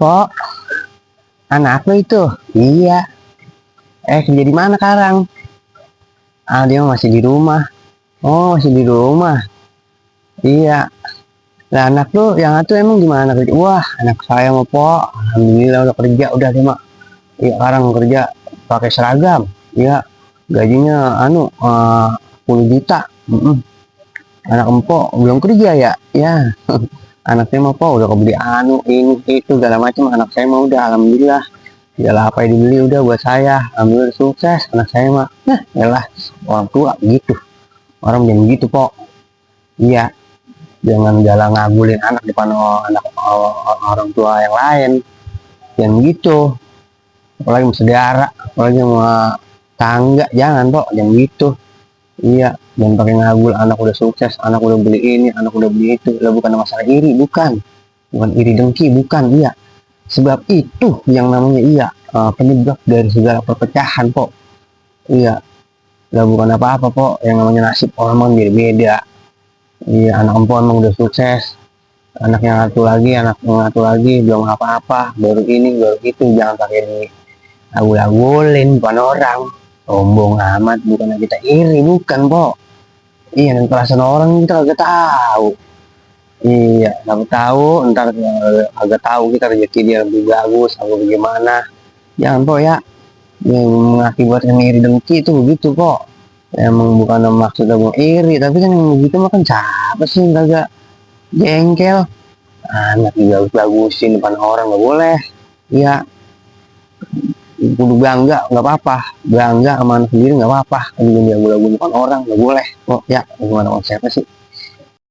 Pok, anak lo itu? Iya. Kerja di mana sekarang? Ah, dia masih di rumah. Oh, masih di rumah. Iya. Lah anak lo yang itu emang gimana kerja? Wah, anak saya mau Pok. Alhamdulillah udah kerja, udah dia mah. Iya, sekarang kerja pakai seragam. Iya. Gajinya 10 juta. Anak empok belum kerja ya? Ya. Anak saya mah Pok udah kebeli ini itu segala macam. Anak saya mah udah alhamdulillah. Yalah apa yang dibeli udah buat saya, alhamdulillah sukses anak saya mah. Nah yalah, orang tua gitu, orang jangan gitu Pok. Iya, jangan jalan ngabulin anak depan orang tua yang lain, jangan gitu. Apalagi sama saudara, apalagi sama tangga, jangan Pok, jangan gitu. Iya, jangan pakai ngabul. Anak udah sukses, anak udah beli ini, anak udah beli itu. Lah bukan masalah iri, bukan iri dengki, bukan. Iya, sebab itu yang namanya penyebab dari segala perpecahan Pok. Iya, gak bukan apa-apa Pok, yang namanya nasib orang emang beda-beda. Iya, anak empon emang udah sukses, anak yang satu lagi, anak yang satu lagi belum apa-apa, baru ini baru itu. Jangan pakai ini agul-agulin bukan orang, sombong amat. Bukan kita iri, bukan Pok. Iya, dan perasaan orang kita kagak tahu. Iya, nggak tahu ntar agak tahu kita rezeki dia lebih bagus atau bagaimana. Jangan Pok ya, yang mengakibatkan iri dengki itu begitu kok. Emang bukan maksud abang iri, tapi kan yang begitu mah kan siapa sih yang kagak jengkel. Anak dibagus-bagusin depan orang nggak boleh. Ya, kudu bangga nggak apa-apa, bangga sama anak sendiri nggak apa-apa. Tapi dia gula depan orang nggak boleh kok. Ya, gimana konsepnya sih?